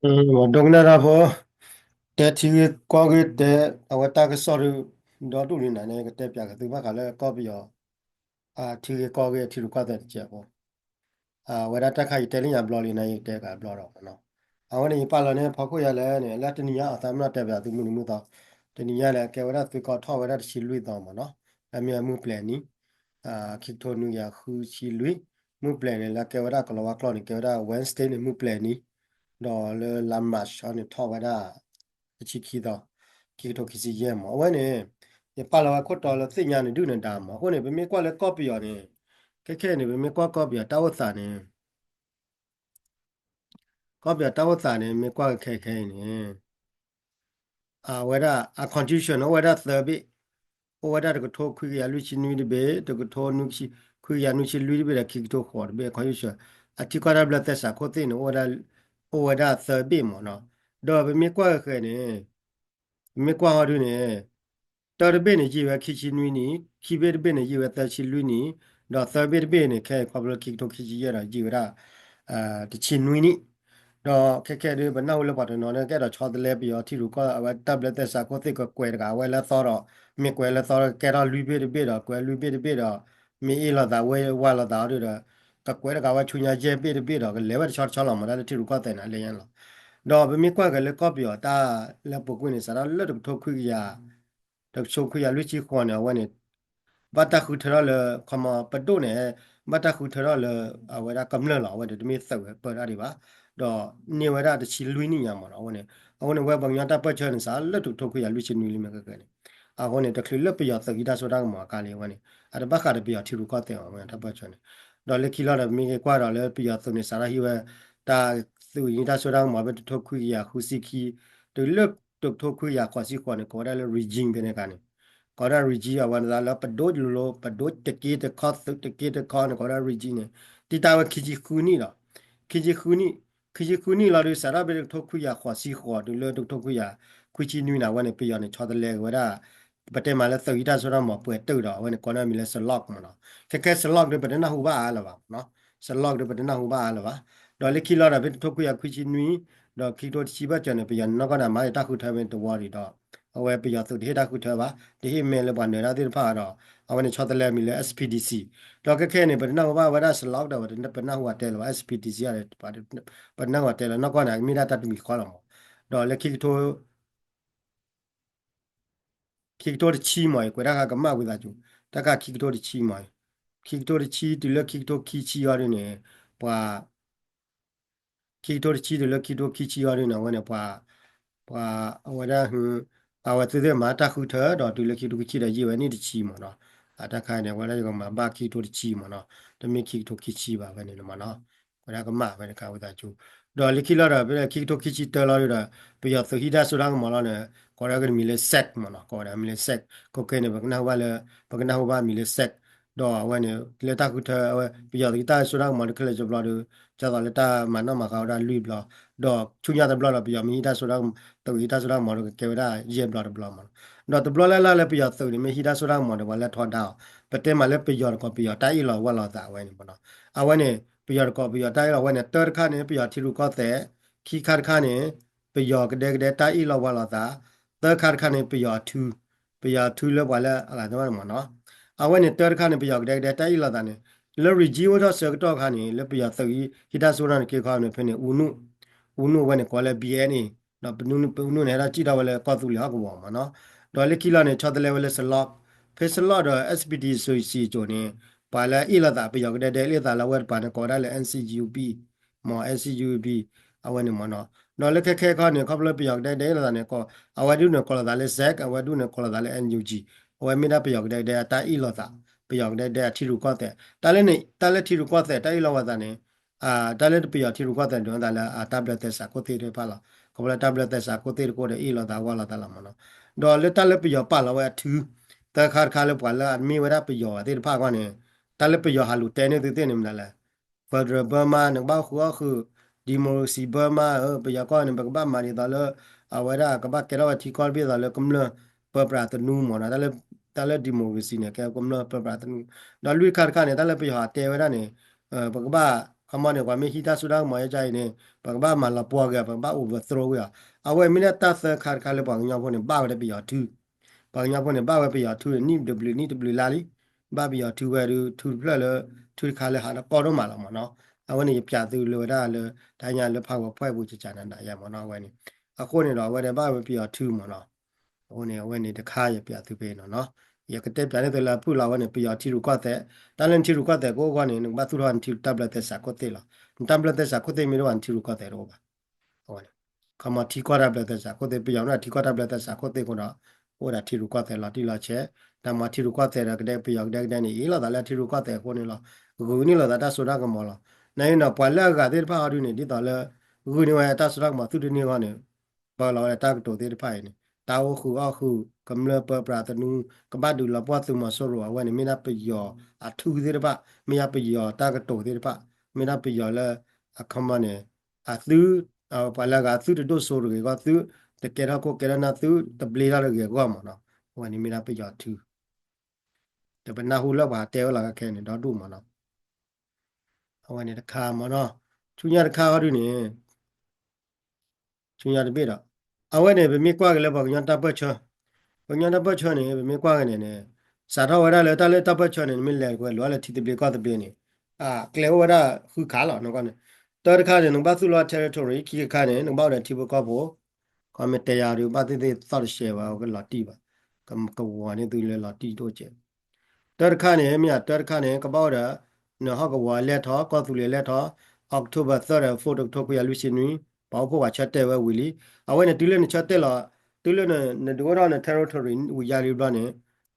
ဒိကနၣ်တၢ်ဖိ, တဲထံဂ့ၢ်ကီၢ်ဂ့ၢ် တဲအဝဲတၢ်ကစီၣ်ဒီး ဒီဒူၣ်လံနၤန့ၣ် ကတဲပၠးက့ၤသုဘၣ်ဃးလၢကီၢ်ပယီၤ ထံဂ့ၢ်ကီၢ်ဂ့ၢ်ထံရူၢ်ကီၢ်သဲးတစဲးဖိ, အဝဲဒၣ်တၢ်ခါယတဲလၢညါဘျီလံနၤ ယတဲကးဘျီဒီးမနီၤ, အဝဲန့ၣ်ယပာ်လီၤန့ၣ် ဖီခိၣ်ယၤလဲၣ်န့ၣ် လၢတနံၤညါအသးမ့ၢ်နီၤတဲပၠးသုမုၢ်နံၤမုၢ်သီ, တနံၤညါန့ၣ် ကဲဝဲဒၣ်သုးကီးထီၣ်ဝဲဒၣ်တဆံလွံၢ်သီမနီၤ, လၢမ့ၢ်မုၢ်ပျဲၤနံၤ ခံကထိနွံကယၤဃုဆံလွံၢ်, မုၢ်ပျဲၤန့ၣ် လၢကဲဝဲဒၣ်ကလီၤဝါကျိာ်န့ၣ် ကဲဝဲဒၣ် Wednesday န့ၣ် မုၢ်ပျဲၤနံၤ, ဒီးလၢလါ March အီၤန့ၣ် ထီၣ်ဝဲဒၣ် တဆံခံသီ, ခံကထိခံဆံယဲၢ်မး. အဝဲန့ၣ် ယပာ်လီၤဝဲခိၣ်တီလၢသ့ၣ်ညါန့ၣ် ဒုၣ်န့ၣ်ဒါမး. အဃိန့ၣ် ပမ့ၢ်ကွၢ်လၢကီၢ်ပယီၤန့ၣ် ခဲခဲအံၤန့ၣ် ပမ့ၢ်ကွၢ်ကီၢ်ပယီၤတၢ်အိၣ်သးန့ၣ် ကီၢ်ပယီၤတၢ်အိၣ်သးန့ၣ် မ့ၢ်ကွၢ်ခဲခဲအံၤန့ၣ် အဝဲဒၣ် အ constitution န့ၣ် အိၣ်ဝဲဒၣ်သၢဘ့ၣ်, အိၣ်ဝဲဒၣ်တကထိခွံကယၤလွံၢ်ဆံနွံတဘ့ၣ်, တကထိခွံကယၤနွံဆံလွံၢ်တဘ့ၣ်ဒီး ခံကထိဃိးတဘ့ၣ် constitution. အထံကီၢ်တၢ်ဘျၢသဲစးခိၣ်သ့ၣ်န့ၣ် အိၣ်ဝဲဒၣ်သၢဘ့ၣ်မးနီၤ. ဒီးပမ့ၢ်ကွၢ်ဃဲၤန့ၣ် ပမ့ၢ်ကွၢ်ဟီဒုန့ၣ် တၢတဘ့ၣ်န့ၣ် ယံာ်ဝဲခံဆံနွံနံၣ်, ခံဘ့ၣ်တဘ့ၣ်န့ၣ် ယံာ်ဝဲသၢဆံလွံၢ်နံၣ်, ဒီးသၢဘ့ၣ်တဘ့ၣ်န့ၣ် ခဲအံၤခီဖျိခံကထိခံဆံယဲၢ်ဒီး ယံာ်ဝဲဒၣ် တဆံနွံနံၣ်. ဒီးခဲခဲဒု ပနၢ်ဟူလၢပှၤတနီၤန့ၣ် ကအဲၣ်ဒိးဆီတလဲပယီၤထံရူၢ်ကီၢ် အဝဲတၢ်ဘျၢသဲစးခိၣ်သ့ၣ် ကကွဲးတဂၤဝဲလၢသီဒီး မ့ၢ်ကွဲးလၢသီဒီး ကကဲထီၣ်လွံၢ်ဘ့ၣ်တဘ့ၣ်ဒီး ကွဲးလွံၢ်ဘ့ၣ်တဘ့ၣ်ဒီး မ့ၢ်အ့ၣ်လိာ်သးဝဲဝါလိာ်သးအီၤဒုဒီး ကကွဲးတဂၤဝဲဆူညါယဲၢ်ဘ့ၣ်တဘ့ၣ်ဒီး ကလဲၤဝဲတဆီတဆီလီၤမး တၢ်လၢထံရူၢ်ကီၢ်သဲးန့ၣ် အလဲၤညါလီၤ. ဒီးပမ့ၢ်ကွၢ်က့ၤလၢကီၢ်ပယီၤတၢ်လၢပူၤကွံာ်န့ၣ် စးထီၣ်လၢတကထိခွံကယၤ တကထိခွံကယၤလွံၢ်ဆံဃိးန့ၣ် အဝဲန့ၣ် ဘၣ်တၢ်ဃုထၢထီၣ်လၢ ခီမီပဒိၣ်န့ၣ် ဘၣ်တၢ်ဃုထၢထီၣ်လၢ အဝဲဒၣ်ကမျၢၢ်လီၤ. အဝဲန့ၣ်တမ့ၢ်သုးဝဲပၢတၢ်ဒံးဘၣ်, ဒီးန့ၢ်ဝဲဒၣ်တဆံလွံၢ်နံၣ်ညါမးနီၤ. အဝဲန့ၣ် အဃိန့ၣ် ဝဲပှၤကညီတၢ်ပၢၢ်ဆၢန့ၣ် စးလၢတကထိခွံကယၤလွံၢ်ဆံနွံလံမ့ၢ်ကကဲန့ၣ် အဃိန့ၣ် တချုးလၢပယီၤသုးဟံးတၢ်စိတၢ်ကမီၤအခါလံ အဝဲန့ၣ် အတဘၣ်ဃးဒီးပယီၤထံရူၢ်ကီၢ်သဲးအီၤ အဝဲတၢ်ပၢၢ်ဆၢန့ၣ်. ဒီးလၢခံလီၤဒီး ပမ့ၢ်က့ၤကွၢ်ဒီးလၢပယီၤသုးန့ၣ် စးထီၣ်ဟံးဝဲ တၢ်သုးဟံးတၢ်စိတၢ်ကမီၤဖဲတကထိခွံကယၤဃုဆံခံ တုၤလၢတကထိခွံကယၤဃိးဆံဃိးန့ၣ် ကိးဝဲဒၣ်လၢ regime ဖဲန့ၣ်အခါန့ၣ် ကိးဝဲဒၣ် regime အဝဲန့ၣ်လၢပဒိၣ်လိၤလိၤ ပဒိၣ်တက့တခီ သုးတက့တခီန့ၣ် ကိးဝဲဒၣ် regime န့ၣ် တံာ်တာ်ဝဲခံဆံဃုနံၣ်ဒီး ခံဆံဃုနံၣ် ခံဆံဃုနံၣ်လီၤဒုး စးထီၣ်ဖဲတကထိခွံကယၤဃိးဆံဃိး တုၤလၢတကထိခွံကယၤခွံဆံနွံန့ၣ် အဝဲန့ၣ် ပယီၤန့ၣ် ဆီတလဲက့ၤဝဲဒၣ် ပတဲမးလၢသုးဟံးတၢ်စိတၢ်ကမီၤပှဲၤတုာ်ဒီး အဝဲန့ၣ် ကိးန့ၢ်မံၤလၢ စလီၢ် မးနီၤ. ခဲခဲ စလီၢ် ဒုး ပတနၢ်ဟူဘၣ်အါလၢၤဘၣ်မးနီၤ. စလီၢ် ဒုး ပတနၢ်ဟူဘၣ်အါလၢၤဘၣ်. ဒီးလၢခံလီၤဒီး ဖဲတကထိခွံကယၤခွံဆံနွံ ဒီးခံကထိတဆံဘၣ်စၢၤန့ၣ် ပယီၤန့ၣ် နီၢ်ကီၢ်န့ၣ် မၤတၢ်ဃုထၢဖဲန့ၣ်တဝီဒံးဒီး အဝဲပယီၤသုးတဟ့ၣ်တၢ်ဃုထၢဘၣ်, တဟ့ၣ်မဲလၢပှၤနၢၤတၢ်သ့ၣ်တဖၣ်ဒီး အဝဲန့ၣ် ဆီတလဲမံၤလၢ SPDC. ဒီးခဲခဲန့ၣ် ပတနၢ်ဟူဘၣ်ဝဲဒၣ် စလီၢ် ဒီး ပတနၢ်ဟူအတဲလၢၤဘၣ် SPDC ဒီး ပတနၢ်ဟူအတဲလၢၤ နီၢ်ကီၢ်န့ၣ် မ့ၢ်ဒၣ်တၢ်တမံၤဃီလီၤမး. ဒီးလၢခံကထိ ခံကထိတဆံမးအံၤ ကွဲးတၢ်ဃါကမၣ်ဝံသးစူၤ, တၢ်ဃါခံကထိတဆံမးအံၤ, ခံကထိတဆံတုၤလၢခံကထိခံဆံအီၤဒ်န့ၣ် ပှၤ ခံကထိတဆံတုၤလၢခံကထိခံဆံအီၤဒ်န့ၣ် အဝဲန့ၣ် ပှၤ ပှၤ အဝဲဒၣ် အဝဲသ့ၣ်သ့ၣ်မၤတၢ်ဃုထၢဒီးတုၤလၢခံကထိခံဆံဒီးယံာ်ဝဲနံၣ်တဆံမးနီၤ. အတၢ်ခါန့ၣ် အဝဲဒၣ်ယကမၤဘၣ်ခံကထိတဆံမးနီၤ, တမ့ၢ်ခံကထိခံဆံဘၣ်ဝဲန့ၣ်မးနီၤ. ကွဲးဒၣ်ကမၣ်ဝဲတခါဝံသးစူၤ, ဒီးလၢခံလီၤဒီး ဖဲခံကထိခံဆံတၢလီၤဒုဒီး ပယီၤသုးဟံးတၢ်စိတၢ်ကမီၤလီၤန့ၣ် ကိးဝဲဒၣ်ကမံၤလၢ စဲး မးနီၤ, ကိးဝဲဒၣ်မံၤလၢ စဲး ခဲခဲန့ၣ် ပကနၢ်ဟူဘၣ်လၢ ပကနၢ်ဟူဘၣ်မံၤလၢ စဲး ဒီးအဝဲန့ၣ် လၢတၢ်ဃုထၢအဝဲ ပယီၤသုးဟံးတၢ်စိတၢ်ကမီၤတခဲလၢာ်ကဘျီဒီး ဒ်သိးလၢတၢ်မၤနီၣ်မၤဃါဝဲဒၣ်လွံၢ်ဘျီ, ဒီးဆူညါတဘျီဒီး ပယီၤမ့ၢ်ဟံးတၢ်စိတၢ် သုးဟံးတၢ်စိတၢ်ကမီၤဒီးကကဲဝဲဒၣ်ယဲၢ်ဘျီတဘျီမးနီၤ. ဒီးတဘျီလၢ်လၢ်လၢပယီၤသုးန့ၣ် မ့ၢ်ဟံးတၢ်စိတၢ်ကမီၤဒီး ပှၤလၢထီဒါအီၤ ပတဲမးလၢပယီၤတကိး ပယီၤတၢ်အ့ၣ်လိာ်ဝါလိာ်သးဝဲန့ၣ်မးနီၤ. အဝဲန့ၣ် ပယီၤတကိး ပယီၤတၢ်အ့ၣ်လိာ်ဝဲန့ၣ် တၢတခါန့ၣ် ပယီၤထံရူၢ်ကီၢ်သဲး, ခံခါတခါန့ၣ် ပယီၤကဒဲကဒဲတၢ်အ့ၣ်လိာ်ဝါလိာ်သး, သၢခါတခါန့ၣ် ပယီၤအထု ပယီၤအထုလၢပှၤလၢအဂၤသ့ၣ်တဖၣ်န့ၣ်မးနီၤ. အဝဲန့ၣ်တၢတခါန့ၣ် ပယီၤကဒဲကဒဲတၢ်အ့ၣ်လိာ်သးန့ၣ် လၢ regime အိၣ်ထီၣ်ဆၢကတီၢ်ခါန့ၣ် လၢပယီၤသုးဟံးတၢ်စိတၢ်ကမီၤန့ၣ်က့ၤခီန့ၣ် ဖဲန့ၣ် ဦးနု ဦးနု အဝဲန့ၣ်ကိးလၢ ဘီအဲၣ်အ့ၣ် ဒီး ဦးနု န့ၣ် ဟဲထီၣ်စံၣ်ထီၣ်ဝဲလၢကီၢ်သူလ့ၤဟီၣ်ကဝီၤမးနီၤ. ဒီးလၢခံလီၤန့ၣ် ဆီတလဲဝဲလၢ စလီၢ်, ဖဲစလီၢ်ဒီး SPDC စံၣ်ကိၤန့ၣ် ပှၤလၢအ့ၣ်လိာ်သး ပယီၤကဒဲကဒဲအ့ၣ်လိာ်သးလၢအဝဲတပၤန့ၣ် ကိးဝဲဒၣ်လၢ NCUB မး NCUB အဝဲန့ၣ်မးနီၤ. ဒီးလၢခဲခဲခီန့ၣ် ခီဖျိပယီၤကဒဲကဒဲအ့ၣ်လိာ်သးန့ၣ် အဝဲဒၣ်န့ၣ်ကိးလိာ်သးလၢ စဲး အဝဲဒၣ်န့ၣ်ကိးလိာ်သးလၢ NUG အဝဲမ့ၢ်ဒၣ်ပယီၤကဒဲကဒဲအတၢ်အ့ၣ်လိာ်သး, ပယီၤကဒဲကဒဲအထံရူၢ်ကီၢ်သဲး. တၢ်လၢန့ၣ် တၢ်လၢထံရူၢ်ကီၢ်သဲးတၢ်အ့ၣ်လိာ်ဝဲသးန့ၣ် တၢ်လၢပယီၤထံရူၢ်ကီၢ်သဲးန့ၣ် ဒိးသးလၢအတၢ်ဘျၢသဲစးခိၣ်သ့ၣ်တဖၣ်လီၤ. ခီဖျိလၢတၢ်ဘျၢသဲစးခိၣ်သ့ၣ်တခိၣ်ဒီးအ့ၣ်လိာ်သးဝါလိာ်သးလီၤမးနီၤ. ဒီးလၢတၢ်လၢပယီၤပာ်လီၤဝဲအထု သၢခါတခါလၢပှၤလၢအမ့ၢ်ဝဲဒၣ်ပယီၤသ့ၣ်တဖၣ်အဂီၢ်န့ၣ် တၢ်လၢပယီၤဟးလူၤတဲန့ၢ်သုသ့ၣ်န့ၣ်မနုၤလဲၣ် Federal Burma န့ၣ် ကဘၣ်ဃုအီၣ်ဃုာ် democracy Burma ဧၢ, ပယီၤကီၢ်န့ၣ် ပကဘၣ်မၤဒ်သိးလၢ အဝဲဒၣ်ကဘၣ်ကဲထီၣ်ဝဲထံကီၢ်တဘ့ၣ်သိးလၢကမျၢၢ် ပၢပြးသနူမးနီၤ. တၢ်လၢ တၢ်လၢ democracy န့ၣ် ကဲကမျၢၢ်ပၢပြးသနူ, ဒီးလွံၢ်ခါတခါန့ၣ် တၢ်လၢပယီၤဟးတဲဝဲဒၣ်န့ၣ် ပကဘၣ် ခီမီန့ၣ် ပှၤမ့ၢ်ဟံးတၢ်စိတၢ်ကမီၤယါအံၤန့ၣ် ပကဘၣ်မၤလီၤပှီၢ်က့ၤ ပကဘၣ် overthrow ဝဲအီၤ. အဝဲမ့ၢ်ဒၣ်တၢ်သၢခါတခါလၢပှၤကညီဖိန့ၣ် ဘၣ်ဝဲဒၣ်ပယီၤထု, ပှၤကညီဖိန့ၣ် ဘၣ်ဝဲပယီၤထုန့ၣ် နံၣ်တဘျုးနံၣ်တဘျုးလါလံ, ဘၣ်ပယီၤထုဝဲဒုး ထုတဖျၢၣ်လၢ ထုတခါလၢဟးဒီးကီဒိၣ်မးလီၤမ့ၢ်နီၤ. အဝဲန့ၣ် ယပြးသုလၢဝဲဒၣ်လၢ တၢ်ညါလၢ PowerPoint ပူၤ ကကနၤနၤယါမ့ၢ်နီၤ အဝဲန့ၣ်. အဃိန့ၣ်ဒီး အဝဲဒၣ်ဘၣ်ဝဲပယီၤထုမ့ၢ်နီၤ. အဃိန့ၣ် အဝဲန့ၣ်တခါယပြးသုဖဲနီၤနီၤ. ယကတဲပၠးန့ၢ်သုလၢအဖုၣ်လီၤ အဝဲန့ၣ် ပယီၤထံရူၢ်ကီၢ်သဲး, တၢ်လၢနထံရူၢ်ကီၢ်သဲးကအိၣ်အဂီၢ်န့ၣ် နကဘၣ်သူၣ်ထီၣ်နထံတၢ်ဘျၢသဲစးခိၣ်သ့ၣ်လီၤ. နတၢ်ဘျၢသဲစးခိၣ်သ့ၣ်မ့ၢ်တအိၣ်ဘၣ် နထံရူၢ်ကီၢ်သဲးတအိၣ်ဘၣ်. အဝဲန့ၣ် ခီမီထံကီၢ်တၢ်ဘျၢသဲစးခိၣ်သ့ၣ် ပယီၤမ့ၢ်ဒၣ်ထံကီၢ်တၢ်ဘျၢသဲစးခိၣ်သ့ၣ်အဃိဒီး အိၣ်ဝဲဒၣ်ထံရူၢ်ကီၢ်သဲးလီၤတံၢ်လီၤဆဲး, တၢ်မၤထံရူၢ်ကီၢ်သဲးဒီးကဒဲပယီၤကဒဲကဒဲန့ၣ် အ့ၣ်လိာ်သးလၢထံရူၢ်ကီၢ်သဲးအဃိန့ၣ်လီၤ. ဂုာ်န့ၢ်လိာ်သးတၢ်စိတၢ်ကမီၤလီၤ. နအံၤနီၤ ပှၤလၢအဂၤသ့ၣ်တဖၣ်ဟီဒုန့ၣ် ဒ်သိးလၢ ဂုာ်န့ၢ်ဝဲတၢ်စိတၢ်ကမီၤသုတန့ၢ်အဂီၢ်န့ၣ် ပၢလီၤဝဲဒၣ်တၢ်ကတိၤသ့ၣ်တဖၣ်အံၤန့ၣ် တၢ်အိၣ်ဃုာ်အီၣ်ဃုာ် ကမျၢၢ်ပၢပြးသနူ ကဘၣ်ဒုးလီၤပှီၢ်သုးမီၤစိရိၤ အဝဲန့ၣ် မ့ၢ်ဒၣ်ပယီၤအထုသ့ၣ်တဖၣ် မ့ၢ်ဒၣ်ပယီၤတၢ်ကတိၤသ့ၣ်တဖၣ် မ့ၢ်ဒၣ်ပယီၤလၢ အခီမီန့ၣ် အသု ပှၤလၢအဂၤသုတဒိၣ်စိတဂ့ၤအဂီၢ် သုတကဲထီၣ်ခိၣ်ကဲထီၣ်နၢ် သုတဘျ့ထီၣ်တဂ့ၤအဂီၢ်မ့ၢ်နီၤ. အဝဲန့ၣ်မ့ၢ်ဒၣ်ပယီၤထု ဒီးပနၢ်ဟူလၢပှၤတဲဝဲလီၤခဲခဲန့ၣ် ဒီဒူၣ်မ့ၢ်နီၤ. အဝဲန့ၣ်တခါမ့ၢ်နီၤ. ဆူညါတခါဟီဒုန့ၣ် ဆူညါတဘ့ၣ်ဒီး အဝဲန့ၣ် ပမ့ၢ်ကွၢ်က့ၤလၢပှၤကညီတၢ်ပၢၢ်ဆၢ, ပှၤကညီတၢ်ပၢၢ်ဆၢန့ၣ် ပမ့ၢ်ကွၢ်က့ၤန့ၣ်န့ၣ် စးထီၣ်ဝဲဒၣ်လၢတၢ်လၢတၢ်ပၢၢ်ဆၢန့ၣ် နမ့ၢ်လဲၤကွဲးလိာ်လၢထံသဘျ့ကီၢ်သဘျ့န့ၣ် အကျဲအိၣ်ဝဲဒၣ်ဃုခါလီၤ. နကွၢ်န့ၣ် တၢတခါန့ၣ် နကဘၣ်သူၣ်လီၤ territory, ခံခါန့ၣ် နကဘၣ်အိၣ်ဒီးထံဖိကီၢ်ဖိ ခီမ့ၢ်တဲယၤဒုး ဘၣ်သ့ၣ်သ့ၣ်သီၣ်တရှဲဘၣ် ကလီၤတံၢ်ဘၣ်, ကဝီၤန့ၢ်သုလၢလီၤတံၢ်ဒိၣ်ကဲး တၢတခါန့ၣ် မ့ၢ်ယတၢတခါန့ၣ် ကဘၣ်အိၣ်ဒီး နဟီၣ်ကဝီၤလဲၢ်ထီၣ် ကီၢ်သူလ့ၤလဲၢ်ထီၣ် October third and fourth တကထိခွံကယၤလွံၢ်ဆံနွံ ပှၤအိၣ်ဖှိၣ်ပှၤဆၢတဲာ်ဝဲဝံၤလံ. အဝဲန့ၣ် တုၤလၢနဆၢတဲာ်လီၤ တုၤလၢနဒုးအိၣ်ထီၣ်န territory ဝံၤယါလံဘျီန့ၣ်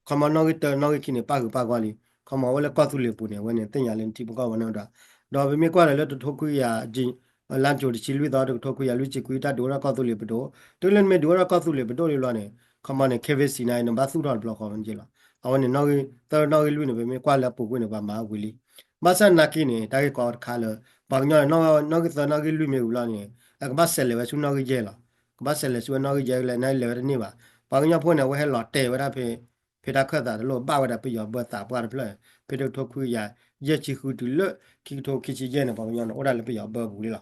ခီမီနီၣ်ဂံၢ်တၢနီၣ်ဂံၢ်ခံန့ၣ် ပၣ်ဃုာ်ပၣ်ကွၢ်လံ. ခီမီအဝဲလၢကီၢ်သူလ့ၤပူၤန့ၣ် အဝဲန့ၣ်သ့ၣ်ညါလၢနထံဖိကီၢ်ဖိနီၢ်ဒီး ဒီးပမ့ၢ်ကွၢ်လၢလၢတကထိခွံကယၤ လါကၠိတဆံလွံၢ်သီ တကထိခွံကယၤလွံၢ်ဆံခွံ တၢ်ဒုးအိၣ်ထီၣ်ကီၢ်သူလ့ၤပဒိၣ် တုၤလၢနမ့ၢ်ဒုးအိၣ်ထီၣ်ကီၢ်သူလ့ၤပဒိၣ်လံဘျီန့ၣ် ခီမီန့ၣ် ခဲဝ့စံးနၤအံၤ နဘၣ်သူၣ်ထီၣ်တဘျီဃီဝဲန့ၣ်လီၤ. အဝဲန့ၣ် နီၣ်ဂံၢ်သၢနီၣ်ဂံၢ်လွံၢ်န့ၣ် ပမ့ၢ်ကွၢ်လၢပူၤကွံာ်န့ၣ် ပှၤမၤဝံၤလံ. ဘၣ်ဆၣ်နာ်က့န့ၣ် တၢ်ဂ့ၢ်ကီတခါလၢ ပှၤကညီန့ၣ် နီၣ်ဂံၢ်သၢနီၣ်ဂံၢ်လွံၢ်မ့ၢ်ဝံၤလီၤန့ၣ် အကဘၣ်ဆဲးလဲၤဝဲဆူနီၣ်ဂံၢ်ယဲၢ်လီၤ. ကဘၣ်ဆဲးလဲၤဆူဝဲနီၣ်ဂံၢ်ယဲၢ်ကလဲၣ် နလဲၤဝဲတန့ၢ်ဘၣ်. ပှၤကညီဖိန့ၣ် အဝဲဟဲလီၤတဲာ်ဝဲဒၣ်ဖဲ ဖဲတၢ်ခၢၣ်သးတလိၣ်ဘၣ်ဝဲဒၣ်ပယီၤဘၢသးပှၢ်တဖျၢၣ် ဖဲတကထိခွံကယၤယဲၢ်ဆံဃုတုၤလၢ ခံကထိခံဆံယဲၢ်န့ၣ် ပှၤကညီန့ၣ် အိၣ်ဒၣ်လၢပယီၤဘၢပူၤလံလီၤ.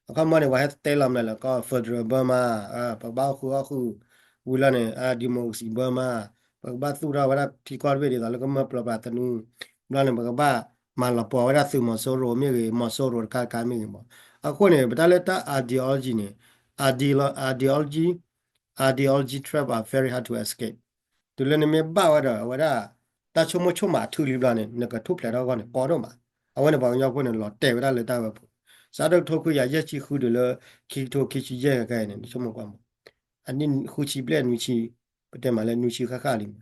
အခီမီန့ၣ် ပှၤဟဲတဲလီၤမနုၤလဲၣ်ကီး federal ဘၢမး ပကဘၣ်အိၣ်ဃုာ်အီၣ်ဃုာ် ဝံၤလီၤန့ၣ် democracy ဘၢမး ပကဘၣ်သူၣ်ထီၣ်ဝဲဒၣ်ထံကီၢ်တဘ့ၣ်ဒ်သိးလၢကမျၢၢ်ပၢပြးသနူ ဘျီန့ၣ် ပကဘၣ်မၤလီၤပှီၢ်ဝဲဒၣ်သုးမီၤစိရိၤမ့ၢ်ဂ့ၤ မီၤစိရိၤတခါတခါမ့ၢ်ဂ့ၤမး. အဃိန့ၣ် ပတၢ်လၢတၢ် ideology န့ၣ် ideology ideology trap are very hard to escape. တုၤလၢနမ့ၢ်ဘၣ်ဝဲဒီးအဝဲဒၣ် တၢ်ဆိကမိၣ်ဆိကမးအထူလံဘျီန့ၣ် နကထူၣ်ဖျဲးထီၣ်အဂီၢ်န့ၣ် ကီဒိၣ်မး. အဝဲန့ၣ်ပှၤကညီဖိန့ၣ် လီၤတဲာ်ဝဲဒၣ်လၢတၢ်ဝဲပူၤ စးတကထိခွံကယၤယဲၢ်ဆံဃုတုၤလၢ ခံကထိခံဆံယဲၢ်ခဲအံၤန့ၣ် နဆိကမိၣ်ကွၢ်မး အနံၣ်ဃုဆံဘျဲၣ်နွံဆံ ပတဲမးလၢနွံဆံဃၣ်ဃၣ်လံမး.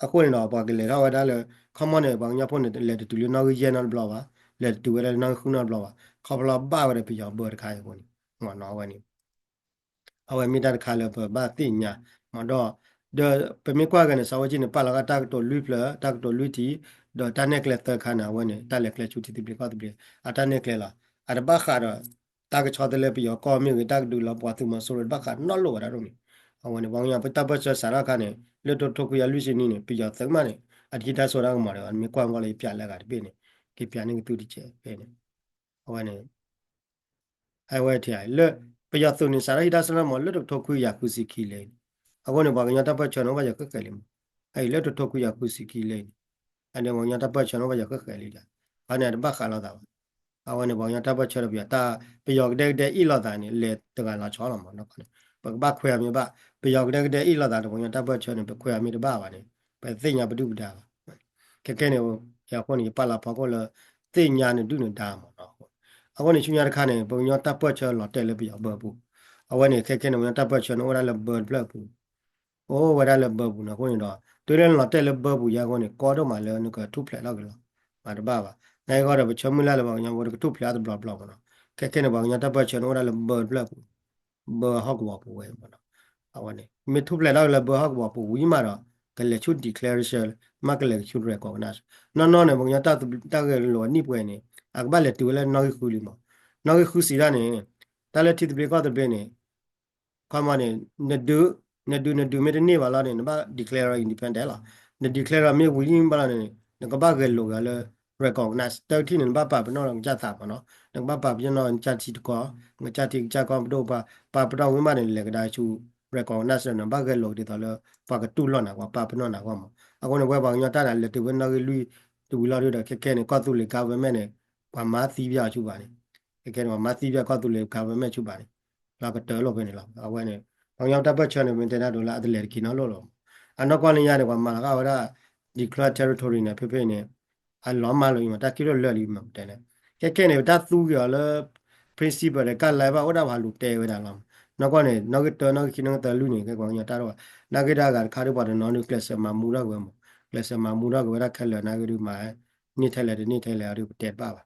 အဃိန့ၣ်ဒီး ပှၤကလဲၤထီၣ်ဝဲဒၣ်လၢ ခီမီန့ၣ် ပှၤကညီဖိန့ၣ် လဲၤတတုၤလၢနီၣ်ဂံၢ်ယဲၢ်နီတဘျီဘၣ်, လဲၤတတုၤဝဲဒၣ်လၢနီၣ်ဂံၢ်ဃုနီတဘျီဘၣ်, ခီဖျိဘၣ်ဝဲဒီးပယီၤဘၢတခါအံၤအဃိန့ၣ် အဝဲန့ၣ် အဝဲမ့ၢ်တၢ်တခါလၢပဘၣ်သ့ၣ်ညါ မ့ၢ်ဒီး ဒီးပမ့ၢ်ကွၢ်က့ၤန့ၣ် စီၤဝဲကၠံန့ၣ် ပာ်လီၤဃာ်တၢ်ကတိၤလွံၢ်ဖျၢၣ် တၢ်ကတိၤလွံၢ်ထံး ဒီးတၢ်နဲၣ်ကျဲသၢခါန့ၣ် အဝဲန့ၣ် တၢ်လဲၤကျဲဆူထံသဘျ့ကီၢ်သဘျ့ အတၢ်နဲၣ်ကျဲလီၤ. အတဘၣ်ဃးဒီး တၢ်ကဆီတလဲပယီၤကီၢ်မ့ၢ်ဂ့ၤ တၢ်ကဒုးလီၤပှီၢ်သုးမီၤစိရိၤတဘၣ်ဃးနီတလီၢ်ဝဲဒၣ်ဒ်န့ၣ် အဝဲန့ၣ် ပှၤကညီပတၢ်ပၢၢ်ဆၢစးထီၣ်အခါန့ၣ် လၢတကထိခွံကယၤလွံၢ်ဆံနွံန့ၣ် ပယီၤသုးမးန့ၣ် အတဟံးတၢ်စိတၢ်ကမီၤဒီး နမ့ၢ်ကွၢ်မီၢ်လၢယပြးလၢအဂၤတဘ့ၣ်န့ၣ် က့ၤပြးန့ၢ်ကသုတကဲးဖဲန့ၣ် အဝဲန့ၣ် အဝဲထံၣ်လၢ ပယီၤသုးန့ၣ် စးထီၣ်ဟံးတၢ်စိတၢ်ကမီၤလၢတကထိခွံကယၤဃုဆံခံလံန့ၣ် အဃိန့ၣ် ပှၤကညီတၢ်ပၢၢ်ဆၢန့ၣ် အိၣ်ဘၣ်ယၤဃဲးဃဲးလံမး အအံၤလၢတကထိခွံကယၤဃုဆံခံလံန့ၣ် အန့ၣ်ပှၤကညီတၢ်ပၢၢ်ဆၢန့ၣ် အိၣ်ဘၣ်ယၤဃဲးဃဲးလံဒီး အန့ၣ်အတဘၣ်ဃးလိာ်သးဘၣ် အဝဲန့ၣ် ပှၤကညီတၢ်ပၢၢ်ဆၢဒီးပယီၤတၢ် ပယီၤကဒဲကဒဲအ့ၣ်လိာ်သးန့ၣ် လဲၤတဂၤလီၤဆီလီၤမးနီၢ်ကီၢ်န့ၣ် ပကဘၣ်ခွဲးအမ့ၢ်ဘၣ် ပယီၤကဒဲကဒဲအ့ၣ်လိာ်သးဒီးပှၤကညီတၢ်ပၢၢ်ဆၢန့ၣ် ပခွဲးအမ့ၢ်တဘၣ်ဘၣ်န့ၣ် ပသ့ၣ်ညါပဒုၣ်ပဒါဘၣ် ခဲခဲန့ၣ် ယအဃိန့ၣ် ယပာ်လီၤဖီခိၣ်လၢ သ့ၣ်ညါနဒုၣ်နဒါမးနီၢ် အဃိန့ၣ် ဆူညါတခါန့ၣ် ပှၤကညီတၢ်ပၢၢ်ဆၢလီၤတဲာ်လၢပယီၤဘၢပူၤ အဝဲန့ၣ် ခဲခဲန့ၣ် ပှၤကညီတၢ်ပၢၢ်ဆၢန့ၣ် အိၣ်ဝဲဒၣ်လၢဘၢတဖျၢၣ်အပူၤ အိၣ်ဝဲဒၣ်လၢဘၢပူၤန့ၣ်အဃိန့ၣ်ဒီး တုၤလၢနလီၤတဲာ်လၢဘၢပူၤယါအဃိန့ၣ် ကီဒိၣ်မးလၢနကထူၣ်ဖျဲးထီၣ်က့ၤလီၤ မၤတဘၣ်ဘၣ် နာ်က့ဂီၢ်ဒီး ပဆၢမုၢ်လၢ်လၢပှၤကညီဖိ တကထူၣ်ဖျဲးအါတဘျီဘျီမးနီၢ် ခဲခဲန့ၣ် ပှၤကညီတၢ်ပၢၢ်ဆၢန့ၣ် အိၣ်ဝဲဒၣ်လၢဘၢတဖျၢၣ်အပူၤ ဘၢဟီၣ်ကဝီၤပူၤဝဲမးနီၢ် အဝဲန့ၣ် မ့ၢ်ထူၣ်ဖျဲးထီၣ်က့ၤလၢဘၢဟီၣ်ကဝီၤပူၤဝံၤမးဒီး ကလဲၤဆူ declaration မ့ၢ်ကလဲၤဆူ recognize နီၢ်နီၢ်န့ၣ် ပှၤကညီတၢ်ဂဲၤလိာ်အနံၣ်ပှဲၤန့ၣ် အကဘၣ်လဲၤတုၤဝဲလၢနီၣ်ဂံၢ်ဃုလံမး နီၣ်ဂံၢ်ဃုစံးဒၣ်န့ၣ် တၢ်လၢထံသဘျ့ကီၢ်သဘျ့န့ၣ် ခီမီန့ၣ် နဒုး နဒုး နဒုးမ့ၢ်တန့ၢ်ဘၣ်လီၤန့ၣ် နဘၣ် declare independent လီၤ. န declare မ့ၢ်ဝံၤလံဘၣ်လီၤန့ၣ် နကဘၣ်ဂဲၤလိာ်က့ၤလၢ recognize တၢ်ထံၣ်န့ၣ် နဘၣ်ပာ်ပနီၣ်လီၤနကစၢ်သးမ့ၢ်နီၤ, နကဘၣ်ပာ်ပနီၣ်လီၤနကစၢ်ထံတကီၢ်, နကစၢ်ထံကစၢ်ကီၢ်ပဒိၣ်ပှၤ ပာ်ပနီၣ်ဝံၤမးန့ၣ် လဲၤကဒါဆူ recognize နဘၣ်ဂဲၤလိာ်က့ၤဒ်သိးလၢ ပှၤကတူၢ်လိာ်နၤ ပှၤပာ်ပနီၣ်နၤအဂီၢ်မး. အဃိန့ၣ် ဝဲပှၤကညီတၢ်န့ၣ် လဲၤတုၤဝဲနီၣ်ဂံၢ်လွံၢ်တဝံၤလီၤဒုဒီး ခဲခဲန့ၣ် ကီၢ်သူလ့ၤ government န့ၣ် ပှၤမၤသံပျဲအီၤဆူဘၣ်န့ၣ်, ခဲခဲန့ၣ် ပှၤမၤသံပျဲကီၢ်သူလ့ၤ government ဆူဘၣ်န့ၣ် လီၤကတၢၢ်လိာ်ဖဲန့ၣ်လီၤ. အဝဲန့ၣ် ပှၤကညီတၢ်ပၢၢ်ဆၢန့ၣ် မ့ၢ်တဲဒၣ်ဒိလၢအတလဲၤတက့ၤနီတဘျီလီၤ. အနီၢ်ကီၢ်လၢညါန့ၣ် ပှၤမၤလီၤဃာ်ဝဲဒၣ် declare territory န့ၣ် ဖဲဖဲန့ၣ် အလီၤမၢ်လိာ်အံၤမး တၢ်က့ၢ်လိာ်လၢာ်လံမး ပတဲလဲၣ်. ခဲခဲန့ၣ် ပတၢ်သူက့ၤအီၤလၢ principle ဒီး guideline ဘၣ်အိၣ်ဒၣ်ပှၤလူၤတဲဝဲဒၣ်လီၤ. နီၢ်ကီၢ်န့ၣ် နီၣ်ဂံၢ်တၢ နီၣ်ဂံၢ်ခံ နီၣ်ဂံၢ်သၢလွံၢ်န့ၣ် ကဲပှၤကညီတၢ်ဒိၣ်ဘၣ်. နာ်က့ဒီးအဂၤတခါဒီး ပှၤတနီၤဒုး ကျဲးစၢးမၤမူထီၣ်က့ၤဝဲမး, ကျဲးစၢးမၤမူထီၣ်က့ၤဝဲဒၣ်ခဲလၢာ် နာ်က့ဒုးမၤ န့ၢ်ထဲလဲၣ်တန့ၢ်ထဲလဲၣ်အီၤဒုး ပတဲတဘၣ်ဘၣ်.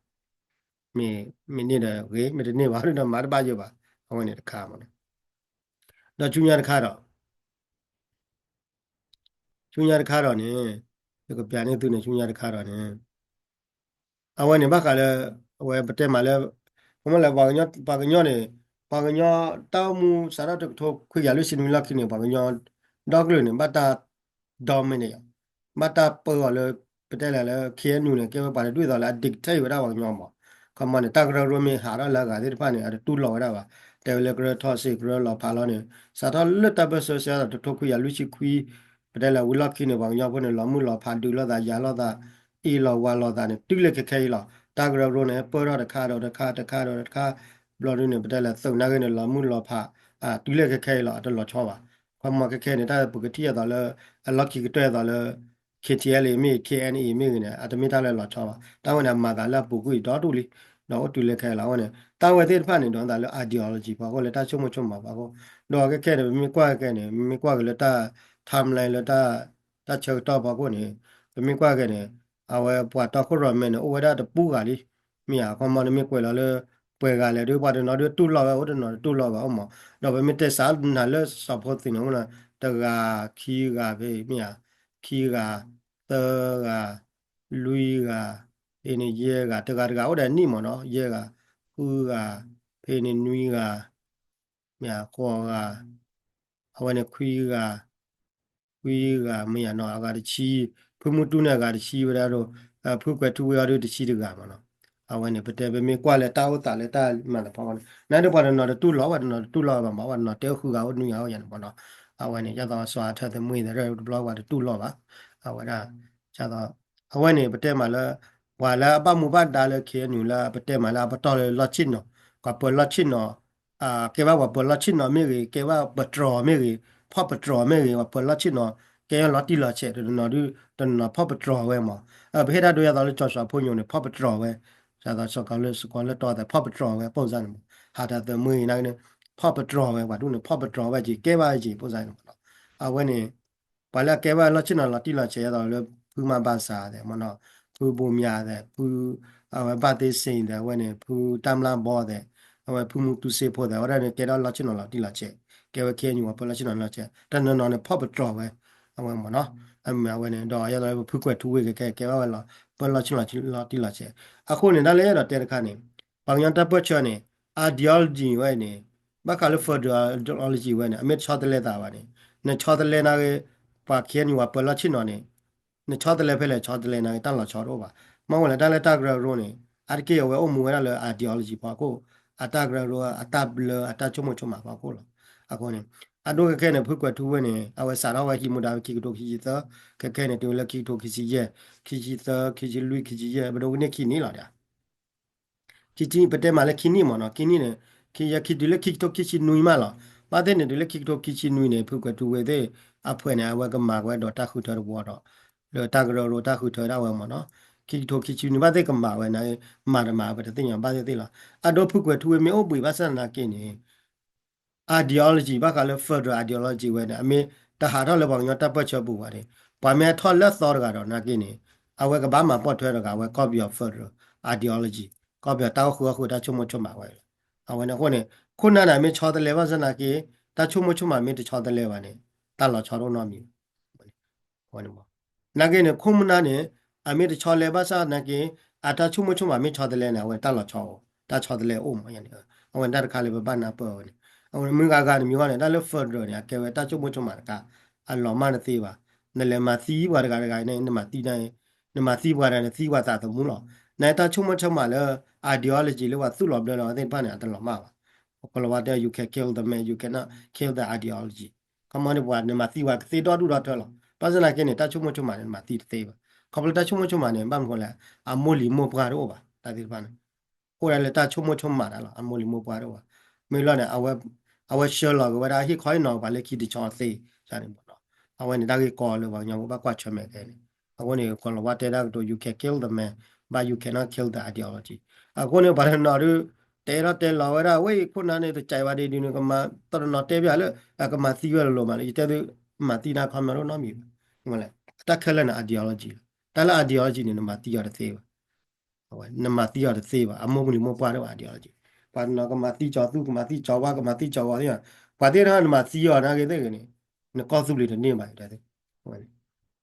မ့ၢ် မ့ၢ်န့ၢ်ဒီးဂ့ၤ မ့ၢ်တန့ၢ်ဘၣ်ဒုးဒီး မၤတဘၣ်ယိာ်ဘၣ်. အဝဲန့ၣ်တခါမးန့ၣ် ဒီးဆူညါတခါဒီး ဆူညါတခါဒီးန့ၣ် ယကပျးန့ၢ်သုန့ၣ် ဆူညါတခါဒီးန့ၣ် အဝဲန့ၣ်ဘၣ်ဃးလၢ အဝဲပတဲမးလၢ ခီမီလၢပှၤကညီ ပှၤကညီန့ၣ် ပှၤကညီတၢ်အိၣ်မူစးထီၣ်တကထိခွံကယၤလွံၢ်ဆံနွံလီၢ်ခံန့ၣ် ပှၤကညီ ဒီကလုာ်န့ၣ် ဘၣ်တၢ် dominate ဘၣ်တၢ်ပၢအီၤလၢ ပတဲလဲၣ်လၢ ခ့ၣ်အဲၣ်ယူၣ်န့ၣ် ကဲဝဲပှၤတဒူၣ်အသိးလၢအ dictate ဝဲဒၣ်ပှၤကညီမး. ခီမီန့ၣ် တၢ်ကရၢကရိမ့ၢ်ဟးထီၣ်လၢအဂၤသ့ၣ်တဖၣ်န့ၣ် အတတူၢ်လိာ်ဝဲဒၣ်ဘၣ်. တဲဝဲလၢကရၢထီၣ်စ့ၢ် ကရၢလီၤဖးလီၤန့ၣ် စးထီၣ်လၢတၢ်ပၢၢ်ဆၢစဲဒီးတကထိခွံကယၤလွံၢ်ဆံခွံ ပတဲလၢဝံၤလီၢ်ခံန့ၣ် ပှၤကညီဖိန့ၣ် လီၤမုၢ်လီၤဖး ဒုးလိာ်သး ယၤလိာ်သး အ့ၣ်လိာ်ဝါလိာ်သးန့ၣ် တုၤလၢခဲခဲအံၤလီၤ. တၢ်ကရၢကရိန့ၣ် ပၢၢ်ထီၣ်တခါဒီးတခါ တခါဒီးတခါ ဘျီဒုန့ၣ် ပတဲလၢသုးနာ်ဂ့ၤန့ၣ် လီၤမုၢ်လီၤဖး တုၤလၢခဲခဲအံၤလီၤ အတလီၤဆီဘၣ်. ခီမီခဲခဲန့ၣ် တၢ်ပကထံၣ်အသိးလၢ အလီၢ်ခံကတၢၢ်အသိးလၢ K T L A မ့ၢ် K N A မ့ၢ်ဂ့ၤန့ၣ် အတမ့ၢ်တၢ်လၢလီၤဆီဘၣ်. တၢ်ဝဲန့ၣ် အမၤသးလၢအပူၤကွံာ်ဒီတူၢ်လံ ဒီးအိၣ်တုၤလၢခဲလၢာ်လီၤ. အဝဲန့ၣ် တၢ်ဝဲသ့ၣ်တဖၣ်န့ၣ် ဒိးသးလၢ ideology ဖီခိၣ် လၢတၢ်ဆိကမိၣ်ဆိကမးဖီခိၣ် ဒီးခဲခဲန့ၣ် ပမ့ၢ်ကွၢ်ခဲန့ၣ် မ့ၢ်ကွၢ်က့ၤလၢတၢ် timeline လၢတၢ် တၢ်ဆၢကတီၢ်ဖီခိၣ်န့ၣ် ပမ့ၢ်ကွၢ်ခဲန့ၣ် အဝဲပှၤတီခိၣ်ရိၣ်မဲန့ၣ် အိၣ်ဝဲဒၣ်တပူၤဂၤလံ. မ့ၢ်ဧါ ခီမီန့ၣ်မ့ၢ်ကွဲးလီၤလၢ ပှဲၤဂၤလဲၣ်ဒီး ပှၤတနီၤဒုးတူၢ်လိာ်ဝဲ အိၣ်တနီၤတတူၢ်လိာ်ဘၣ်အိၣ်မး. ဒီးပမ့ၢ်တဲစးနၤလၢစီၤဖိသ့ၣ်န့ၣ် အိၣ်လၢ တဂၤ ခံဂၤဖဲ မ့ၢ်ဧါ ခံဂၤ သၢဂၤ လွံၢ်ဂၤ ဖဲန့ၣ်ယဲၢ်ဂၤ တဂၤတဂၤအိၣ်ဒီးနံၣ်မးနီၤ ယဲၢ်ဂၤ ဃုဂၤ ဖဲန့ၣ်နွံဂၤ မ့ၢ်ဃိးဂၤ အဝဲန့ၣ်ခွံဂၤ ခွံဂၤ မ့ၢ်ယၤနီၤ အဂၤတဆံ ဖုမူတူန့ၣ်အဂၤတဆံဝဲဒၣ်ဒီး ဖုကွဲးထူဝ့အီၤဒီးတဆံတဂၤမးနီၤ. အဝဲန့ၣ် ပတဲပမ့ၢ်ကွၢ်လၢတၢ်အိၣ်သးလၢတၢ်မၤသးဖီခိၣ်န့ၣ် နာ်ဒီးပှၤတနီၤတတူၢ်လိာ် ပှၤတနီၤတတူၢ်လိာ်ဘၣ်မး ပှၤတနီၤတဲဃုဂၤအိၣ်နွံဂၤအိၣ်ယၤန့ၣ်မးနီၤ. အဝဲန့ၣ်ဒ်သိးစီၤအထၢသ့ၣ်မ့ၢ်သရၣ်တဘျီပှၤတတူၢ်လိာ်ဘၣ် အဝဲဒၣ် အဝဲန့ၣ် ပတဲမးလၢ ပှၤလၢအဘၣ်မူဘၣ်ဒါလၢ K N U လၢပတဲမးလၢအပတီၢ်လၢလီၢ်ဆ့ၣ်နီၤ ပှၤပၢလီၢ်ဆ့ၣ်နီၤ ကဲဘၣ်ပှၤပၢလီၢ်ဆ့ၣ်နီၤမ့ၢ်ဂ့ၤ ကဲဘၣ်ပတြီၤမ့ၢ်ဂ့ၤ ဖီၣ်ပတြီၤမ့ၢ်ဂ့ၤ ပှၤပၢလီၢ်ဆ့ၣ်နီၤ ကဲလီၤတံၢ်လီၤဆဲး တနီၤဒုး တနီၤဖီၣ်ပတြီၤဝဲမး ပဟ့ၣ်တၢ်ဒိယၤသိးလၢစီၤစီၤဖိညိၣ်န့ၣ် ဖီၣ်ပတြီၤဝဲ ဒ်သိးစီၤကီလၢစီၤကီလၢတီသဲး ဖီၣ်ပတြီၤဝဲ ပိၢ်စါန့ၣ်မး ဟးတၢ်သၢမုၢ်ဂ့ၤနာ်က့န့ၣ် ဖီၣ်ပတြီၤဝဲ ပှၤဒူၣ်န့ၣ် ဖီၣ်ပတြီၤဝဲက့ၤ ကဲဘၣ်ဝဲက့ၤ ပိၢ်စါန့ၣ်မးနီၤ အဝဲန့ၣ် ပှၤလၢအကဲဘၣ်လီၢ်ဆ့ၣ်နီၤလီၤတံၢ်လီၤဆဲး ဒ်သိးလၢဖုမၤဘၣ်စၢ်သဲးမးနီၤ ဖုဘိမၠးသဲး ဖု အဝဲဘၣ်သ့စ့ၣ်သဲး အဝဲန့ၣ် ဖုတၢ်မျၢ်ဘီသဲး အဝဲဖုမူတူစ့ဖိသဲး အဝဲဒၣ်န့ၣ် ကဲဒီးလီၢ်ဆ့ၣ်နီၤလီၤတံၢ်လီၤဆဲး ကဲဝဲ K N U ပှၤပၢလီၢ်ဆ့ၣ်နီၤလီၤဆဲး တနီၤနီၤန့ၣ် ဖီၣ်ပတြီၤဝဲ အဝဲမးနီၤ အဝဲန့ၣ် ဒီးယၤသိးလၢပဖုကွဲးထူဝ့ကဲ ကဲဘၣ်ဝဲလီၤ ပၢလီၢ်ဆ့ၣ်နီၤလီၤတံၢ်လီၤဆဲး အဃိန့ၣ် တၢ်လၢယအဲၣ်ဒိးတဲတခါန့ၣ် ပှၤကညီတၢ်ပၢၢ်ဆၢန့ၣ် ideology ဝဲန့ၣ် ဘၣ်ဃးလၢ federal ideology ဝဲန့ၣ် အမ့ၢ်တဆီတလဲသးဘၣ်န့ၣ် နဆီတလဲနာ်က့ ပှၤ K N U ပှၤပၢလီၢ်ဆ့ၣ်နီၤန့ၣ် နဆီတလဲဖဲလဲၣ်ဆီတလဲနာ်က့ တၢ်လီၤဆီတအိၣ်ဘၣ် မ့ၢ်ဝဲလၢတၢ်လၢတၢ်ကရၢကရိန့ၣ် အါတက့ၢ်အဝဲအိၣ်မူဝဲဒၣ်လၢ ideology ဖီခိၣ် အတၢ်ကရၢကရိ အတၢ်ဘျၢ အတၢ်ဆိကမိၣ်ဆိကမးဖီခိၣ်လီၤ အဃိန့ၣ် အဒိခဲခဲန့ၣ် ဖုကွဲးထူဝ့န့ၣ် အဝဲစးထီၣ်ဝဲဟံးမူဒါဝဲခံကထိခံဆံသၢ ခဲခဲန့ၣ် တုၤလၢခံကထိခံဆံယဲၢ် ခံဆံသၢ ခံဆံလွံၢ် ခံဆံယဲၢ် ပဒိကန့ၢ်ခံနံၣ်လီၤဒီး ခံဆံ ပတဲမးလၢခံနံၣ်မးနီၤ ခံနံၣ်န့ၣ် ခံယဲၢ်ခံတုၤလၢခံကထိခံဆံနွံမးလီၤ ဘၣ်သ့ၣ်န့ၣ် တုၤလၢခံကထိခံဆံနွံန့ၣ် ဖုကွဲးထူဝ့သ့ၣ် အဖှဲးန့ၣ် အဝဲကမၤဝဲဒီးတၢ်ဃုထၢတဝီဒီး လၢတၢ်ကရၢကရိတၢ်ဃုထၢဒၣ်ဝဲမးနီၤ ခံကထိခံဆံနွံဘၣ်သ့ၣ်ကမၤဝဲန့ၣ် မၤတမၤဝဲတသ့ၣ်ညါ ဘၣ်သ့ၣ်သ့ၣ်လီၤ အဒိဖုကွဲးထူဝ့မ့ၢ်အိၣ်ဘှံးဘၣ်ဆၣ်သနာ်က့န့ၣ် ideology ဘၣ်ဃးလၢ federal ideology ဝဲန့ၣ် အမ့ၢ်တဟးထီၣ်လၢပှၤကညီတၢ်ပၢၢ်ဆၢပူၤဘၣ်န့ၣ် ပှၤမ့ၢ်ထီၣ်လၢအသီတဂၤဒီးနာ်က့န့ၣ် အဝဲကဘၣ်မၤပိာ်ထွဲတဂၤ အဝဲကီၢ်ပယီၤ federal ideology ကီၢ်ပယီၤတၢ်အိၣ်ဃုာ်အီၣ်ဃုာ်တၢ်ဆိကမိၣ်ဆိကမးဝဲလီၤ အဝဲန့ၣ်အဃိန့ၣ် ခိၣ်နၢ်န့ၣ် မ့ၢ်ဆီတလဲဘၣ်ဆၣ်သနာ်က့ တၢ်ဆိကမိၣ်ဆိကမးမ့ၢ်တဆီတလဲဘၣ်န့ၣ် တၢ်လီၤဆီတအိၣ်နီတမံၤ အဝဲန့ၣ်မး နာ်က့န့ၣ် ခိၣ်နၢ်န့ၣ် အမ့ၢ်တဆီလဲဘၣ်ဆၣ်သနာ်က့ အတၢ်ဆိကမိၣ်ဆိကမးမ့ၢ်ဆီတလဲန့ၣ် အဝဲတၢ်လီၤဆီအိၣ် တၢ်ဆီတလဲအိၣ်မးန့ၣ် အဝဲန့ၣ်တၢ်တခါလၢပဘၣ်နၢ်ပၢၢ်ဝဲန့ၣ် အဝဲမုၢ်ဂၤဂၤတမံၤဂီၢ်န့ၣ် တၢ်လၢ federal န့ၣ် အကဲဝဲတၢ်ဆိကမိၣ်ဆိကမးတခါ အလီၤမၢ်တသ့ဘၣ် နလဲၤမၤသံပှၤတဂၤတဂၤန့ၣ် နမၤသံန့ၣ် နမၤသံပှၤဒီး နသံပှၤသးသမူလီၤ. နတၢ်ဆိကမိၣ်ဆိကမးလၢ ideology လၢပှၤသူၣ်လီၤဘျၢလီၤသ့ၣ်တဖၣ်န့ၣ် အတလီၤမၢ်ဘၣ်. ကီၤလၤဝါတဲ you can kill the man, you cannot kill the ideology. ခီမီန့ၣ် ပှၤနမၤသံပှၤကသ့ဒီဒူၣ်ဒီထၢလီၤ. ဘၣ်ဆၣ်သနာ်က့န့ၣ် တၢ်ဆိကမိၣ်ဆိကမးန့ၣ် နမၤသံတသ့ဘၣ်. ခီဖျိတၢ်ဆိကမိၣ်ဆိကမးန့ၣ် ဘၣ်မနုၤလဲၣ် အမိၢ်လံၤမိၢ်ပှၢ်တအိၣ်ဘၣ် တၢ်သ့ၣ်တဖၣ်န့ၣ် အိၣ်ဒၣ်လၢတၢ်ဆိကမိၣ်ဆိကမးတၢ်လီၤ. အမိၢ်လံၤမိၢ်ပှၢ်တအိၣ်ဘၣ်. မ့ၢ်လီၤန့ၣ် အဝဲဆှၢလီၤက့ၤဝဲဒၣ်ဟ့ၣ်ခီဟ့ၣ်နီၤပှၤလၢခံတဆီသ့န့ၣ်မ့ၢ်နီၤ. အဝဲန့ၣ်တၢ်ဂ့ၢ်ကီလၢပှၤကညီဖိဘၣ်ကွၢ်ဆၢၣ်မဲာ်ကဲန့ၣ်. အဃိန့ၣ် ကီၤလၤဝါတဲဒၣ်ကတိၤ you can kill the man but you cannot kill the ideology. အဃိန့ၣ် ပှၤတနီၤဒုး တဲထီၣ်တဲလီၤဝဲဒၣ် ဝဲအံၤခိၣ်နၢ်န့ၣ် တကးဘၣ်ဒ်ဒုးန့ၣ် ကမၤတနီၤတဲပျးလၢ အကမၤသံဝဲလိၤလိၤမးလၢ ယတဲသု မၤသံနၤခီမီဒိၣ်နီတမံၤဘၣ်. တၢ်ခဲလၢာ်န့ၣ် ideology လီၤ. တၢ်လၢ ideology န့ၣ် နမၤသံအီၤတသ့ဘၣ်. နမၤသံအီၤတသ့ဘၣ်. အမိၢ်လံၤမိၢ်ပှၢ်တအိၣ်ဘၣ် ideology. ပှၤတနီၤကမၤသံကၠီၤသူ ကမၤသံကၠီၤဝါ ကမၤသံကၠီၤဝါသ့ၣ်, ပှၤသ့ၣ်တဖၣ်နမၤသံအီၤနာ်က့သ့ၣ်ဂ့ၤန့ၣ် နကီၢ်သူလ့ၤတန့ၢ်ဘၣ် တဲသ့ၣ်.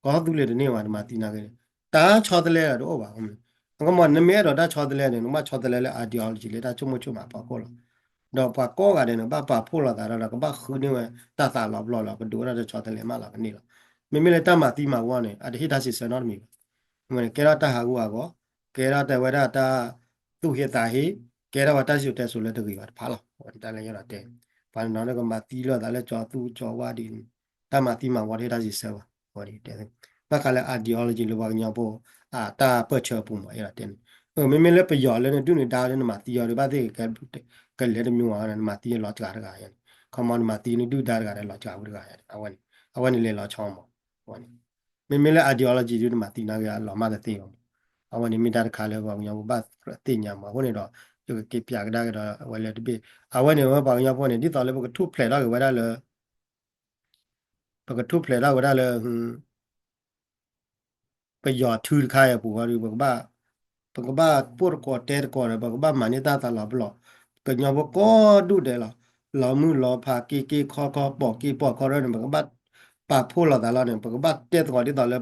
ကီၢ်သူလ့ၤတန့ၢ်ဘၣ် နမၤသံနာ်က့န့ၣ် တၢ်ဆီတလဲဒီးတအိၣ်ဘၣ်. ကမီၤ နမ့ၢ်အဲၣ်ဒိးတၢ်ဆီတလဲန့ၣ် နကဘၣ်ဆီတလဲလၢ ideology လၢတၢ်ဆိကမိၣ်ဆိကမးအဖီခိၣ်လီၤ. ဒီးပှၤကိးဂၤဒဲးန့ၣ် ဘၣ်ပာ်ဖှိၣ်လိာ်သးဒီး ကဘၣ်ဃုန့ၢ်ဝဲတၢ်သးလီၤပျီလီၤ ကဒုးဝဲဒၣ်တၢ်ဆီတလဲမးလီၤကန့ၣ်လီၤ. မ့မ့ၢ်လၢတၢ်မၤသံမၤဝီန့ၣ် အတဟ့ၣ်တၢ်စံးဆၢနီတမံၤဘၣ်. မ့ၢ်န့ၣ် ကဲထီၣ်တၢ်ဟးဂူာ်ဟးဂီၤ, ကဲထီၣ်တဲဝဲဒၣ်တၢ်သူၣ်ဟ့သးဟ့, ကဲထီၣ်ဝဲတၢ်စံၣ်စိၤတဲစိၤလၢတဂ့ၤဘၣ်တဖၣ်လီၤ. တၢ်လၢယအဲၣ်ဒိးတဲ ပှၤတနီၤလၢကမၤသံလိာ်သးလၢကၠီၤသူကၠီၤဝါဒ်န့ၣ် တၢ်မၤသံမၤဝီတဟ့ၣ်တၢ်စံးဆၢဘၣ်. ဘၣ်ဃးလၢ ideology လၢပှၤကညီဖိ အတၢ်ပၢၢ်ဆၢအပူၤမး အဲၣ်ဒိးတဲန့ၣ်, မ့မ့ၢ်လၢပယီၤလၢနဒုၣ်နဒါလၢနမၤသံအီၤဒီး ဘၣ်သ့ၣ်ကလဲၤတမံၤဝဲ နမၤသံလီၤစှၤတဂၤယါန့ၣ်, ခီမီနမၤသံနဒုၣ်ဒါတဂၤဒီး လီၤစှၤဝဲတဂၤယါန့ၣ်, အဝဲန့ၣ်လဲၤလီၤဆီမး. မ့မ့ၢ်လၢ ideology ဒုးနမၤသံနာ်က့ အလီၤမၢ်တသ့ဘၣ်. အဝဲန့ၣ်မ့ၢ်တၢ်တခါလၢပှၤကညီဖိဘၣ်သ့ၣ်ညါမး. အဃိန့ၣ်ဒီး ယကက့ၤပၠးကဒါက့ၤဒီး အဝဲလၢတဘ့ၣ် အဝဲန့ၣ်ဝဲပှၤကညီဖိန့ၣ် ဒ်သိးလၢပကထူၣ်ဖျဲးထီၣ်က့ၤဝဲဒၣ်လၢ ပကထူၣ်ဖျဲးထီၣ်ဝဲဒၣ်လၢ ပယီၤထုတခါအံၤအပူၤဃီဒီး ပကဘၣ် ပကဘၣ်ပိာ်တကိးတဲတကိးဒီး ပကဘၣ်မၤန့ၢ်တၢ်သးလီၤပျီ, ကညီဖိကိးဒူၣ်ဒဲးလီၤ. လီၤမုၢ်လီၤဖး က့ၤက့ၤခီခီ ပိာ်က့ၤပိာ်ခီဒီးန့ၣ် ပကဘၣ်ပာ်ဖှိၣ်လိာ်သးလီၤန့ၣ် ပကဘၣ်တဲသကိးဒ်သိးလၢ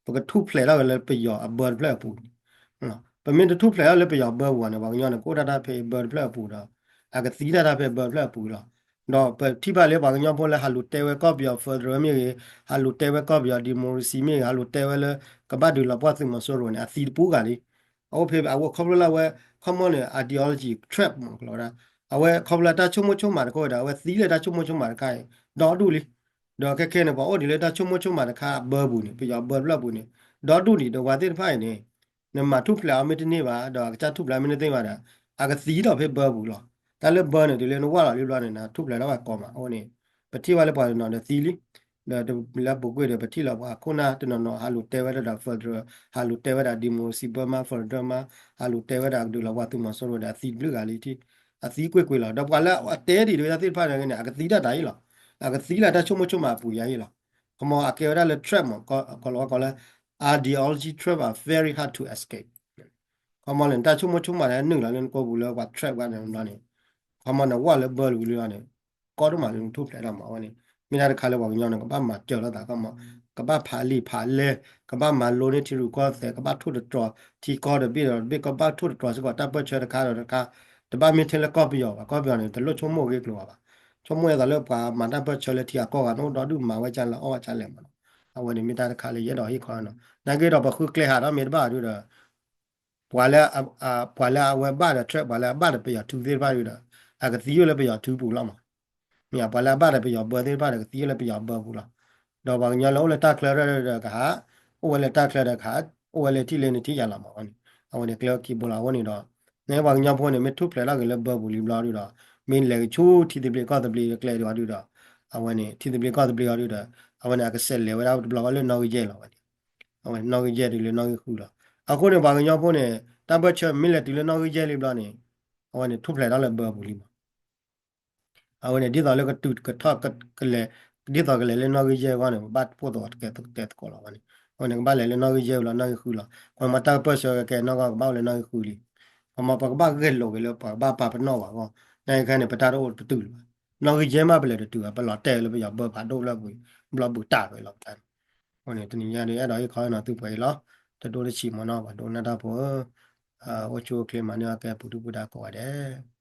ပကထူၣ်ဖျဲးထီၣ်က့ၤလၢပယီၤအဘၢတဖျၢၣ်အပူၤန့ၣ် ပမ့ၢ်တထူၣ်ဖျဲးထီၣ်လၢပယီၤဘၢပူၤန့ၣ် ပှၤကညီန့ၣ် ကအိၣ်ဒၣ်တၢ်ဖဲဘၢတဖျၢၣ်အပူၤဒီး အကသံဒၣ်တၢ်ဖဲဘၢတဖျၢၣ်အပူၤလီၤ. ဒီးပထံၣ်ဘၣ်လၢပှၤကညီဖိလၢဟးလူၤတဲဝဲကီၢ်ပယီၤ federal မ့ၢ်ဂ့ၤ, ဟးလူၤတဲဝဲကီၢ်ပယီၤ democracy မ့ၢ်ဂ့ၤ, ဟးလူၤတဲဝဲလၢ ကဘၣ်ဒုးလီၤပှီၢ်သုးမီၤစိရိၤန့ၣ် အသံတပူၤဂၤလံ. အအိၣ်ဖဲအဝဲခီဖျိလၢအဝဲ ခီမီန့ၣ် ideology trap မး ကလီၤဝဲဒၣ်. အဝဲခီဖျိလၢတၢ်ဆိကမိၣ်ဆိကမးတခီဝဲဒီး အဝဲသံလၢတၢ်ဆိကမိၣ်ဆိကမးတခါအံၤ ဒီဒူၣ်လံ. ဒီးခဲခဲန့ၣ် ပှၤအိၣ်ဒံးလၢတၢ်ဆိကမိၣ်ဆိကမးတခါအဘၢပူၤန့ၣ် ပယီၤဘၢတဖျၢၣ်အပူၤန့ၣ် ဒီဒူၣ်ဒံး ဒီးပှၤသ့ၣ်တဖၣ်အံၤန့ၣ် နမၤထူၣ်ဖျဲးအီၤမ့ၢ်တန့ၢ်ဘၣ် ဒီးအကစၢ်ထူၣ်ဖျဲးအီၤမ့ၢ်တန့ၢ်ဘၣ်ဒီး အကသံဒီးဖဲဘၢပူၤလီၤ. တၢ်လၢဘၢန့ၣ် တုၤလၢနဝၢ်လီၤလံဘျီန့ၣ် နထူၣ်ဖျဲးထီၣ်ဘၣ်ကီမး အဃိန့ၣ် ပထံၣ်ဘၣ်လၢပှၤတနီၤဒီးသံလံ. ဒီးလၢပူၤကွံာ်ဒီး ပထံၣ်လီၤပှၤခိၣ်နၢ်တနီၤနီၤ ဟးလူၤတဲဝဲဒၣ်ဒီး federal ဟးလူၤတဲဝဲဒၣ် democracy ဘၢမး federal မး ဟးလူၤတဲဝဲဒၣ်ကဒုးလီၤပှီၢ်သုးမီၤစိရိၤဒီး အသံတဘျုးဂၤလံ အသံကွ့ၢ်ကွ့ၢ်လီၤ. ဒီးပှၤလၢအတဲဒံးတဝဲဒၣ်သ့ၣ်တဖၣ်န့ၣ် အကသံတၢ်တၢ်အံၤလီၤ. အကသံလၢတၢ်ဆိကမိၣ်ဆိကမးအပူၤယါအံၤလီၤ. ခီမီအကဲဝဲဒၣ်လၢ trap မး ကီၤလၤဝါကိးလၢ ideology trap are very hard to escape. ခီမီလၢနတၢ်ဆိကမိၣ်ဆိကမးန့ၣ် နုာ်လီၤလၢနကိာ်ပူၤလၢပှၤ trap ဝဲန့ၣ်ဘျီန့ၣ် ခီမီနဝၢ်လၢဘၢလီၤလံဘျီန့ၣ် ကီဒိၣ်မးလၢနထူၣ်ဖျဲးထီၣ်မး အဝဲန့ၣ် မ့ၢ်တၢ်တခါလၢပှၤကညီန့ၣ် ကဘၣ်မၤစၢၤလိာ်သးကီမး ကဘၣ်ဖးလံာ်ဖးလဲ ကဘၣ်မၤလိန့ၢ်ထံရူၢ်ကီၢ်သဲး ကဘၣ်ထိၣ်သတြီၤထံကီၢ်တဘ့ၣ်ဒီးတဘ့ၣ် ကဘၣ်ထိၣ်သတြီၤစ့ၢ်ကီးတၢ်ပၢၢ်ဆၢတခါဒီးတခါ တဘၣ်မ့ၢ်ထဲလၢကီၢ်ပယီၤဘၣ်. ကီၢ်ပယီၤန့ၣ် တလိၣ်ဆိကမိၣ်ဂ့ၢ်ကျိၤဘၣ်. ဆိကမိၣ်အသးလၢပှၤမၤတၢ်ပၢၢ်ဆၢလၢထံဂၤကီၢ်ဂၤန့ၣ် အိၣ်ဒီဒူၣ်မၤဝဲကလဲၣ် မၤအီၣ်ဝဲကလဲၣ်မးနီၤ. အဝဲန့ၣ်မ့ၢ်တၢ်တခါလၢယအဲၣ်ဒိးဟ့ၣ်ခီနီၤ. နာ်က့ဒီးပဃုကျဲဟးထီၣ်မ့ၢ်တဘၣ်ဒုဒီး ပှၤလၢ ပှၤလၢအဝဲဘၣ်ဒီး trap ပှၤလၢအဘၣ်ဒီးပယီၤထုသ့ၣ်တဖၣ်ဒုဒီး အကသံအိၣ်လၢပယီၤထုပူၤလီၤမး. မ့ၢ်ပှၤလၢအဘၣ်ဒီးပယီၤဘၢသ့ၣ်တဖၣ်ဒီး ကသံအိၣ်လၢပယီၤဘၢပူၤလီၤ. ဒီးပှၤကညီလၢအိၣ်လၢတၢ်ချၢဒီးကဟး အိၣ်ဝဲလၢတၢ်ချၢဒီးကဟး အိၣ်ဝဲလၢထံၣ်လၢနထံၣ်ယၤလီၤမးန့ၣ် အဝဲန့ၣ်ကျဲအိၣ်ခံဘိလီၤ. အဃိန့ၣ်ဒီး နပှၤကညီဖိန့ၣ် မ့ၢ်ထူၣ်ဖျဲးထီၣ်က့ၤလၢဘၢပူၤလံဘျီဒုဒီး မ့ၢ်လဲၤကဆူထံသဘျ့ကီၢ်သဘျ့ကျဲဒုဒီး အဝဲန့ၣ် ထံသဘျ့ကီၢ်သဘျ့အီၤဒုဒီး အဝဲန့ၣ် အကစဲးလဲၤဝဲဒၣ်တဘျီဃီလၢနီၣ်ဂံၢ်ယဲၢ်လီၤဝဲန့ၣ် အဝဲနီၣ်ဂံၢ်ယဲၢ်တုၤလၢနီၣ်ဂံၢ်ဃုလီၤ. အဃိန့ၣ် ပှၤကညီဖိန့ၣ် တၢ်ပၢၢ်ဆၢမ့ၢ်လဲၤတုၤလၢနီၣ်ဂံၢ်ယဲၢ်လံဘျီန့ၣ် အဝဲန့ၣ်ထူၣ်ဖျဲးထီၣ်လၢဘၢပူၤလံမး အဝဲန့ၣ် ဒ်သိးလၢကတုၤကထီၣ်ကလဲၤ ဒ်သိးကလဲၤလၢနီၣ်ဂံၢ်ယဲၢ်အဂီၢ်န့ၣ် ပဘၣ်ဖှိၣ်သကိးတကဲသကိးလီၤဝဲန့ၣ်. အဝဲန့ၣ် ကဘၣ်လဲၤလၢနီၣ်ဂံၢ်ယဲၢ်လီၤ နီၣ်ဂံၢ်ဃုလီၤ. ပှၤမၤတၢ်ပၢၢ်ဆၢကဲနီၢ်ဂီၢ် ကဘၣ်အိၣ်လၢနီၣ်ဂံၢ်ဃုလံ. ပှၤမၤပကဘၣ်ဂဲၤလိာ်က့ၤလၢပှၤကဘၣ်ပာ်ပနီၣ်ဘၣ်အဂီၢ် နာ်က့ခဲန့ၣ် ပတၢ်တအိၣ်ပတုာ်လၢၤဘၣ်. နီၣ်ဂံၢ်ယဲၢ်မးပလဲၤတတုၤဘၣ် ပလီၤတဲာ်လၢပယီၤဘၢဖးဒိၣ်လၢပူၤ ဘျီဘူးတၢ်ဝဲလီၤပတၢ်န့ၣ်. အဃိန့ၣ် တနံၤညါဒုး အဲၣ်ဒိးဟ့ၣ်ခီနီၤသုပှဲၤအံၤလီၤ. တဒိၣ်တဆံးမ့ၢ်နီၤ ပှၤဒိကနၣ်တၢ်ဖိဧၢ, အိၣ်ဆူၣ်အိၣ်ချ့မၤန့ၢ်အီၣ်ကဲပူၤဒုၣ်ပူၤဒါကိးဂၤဒဲး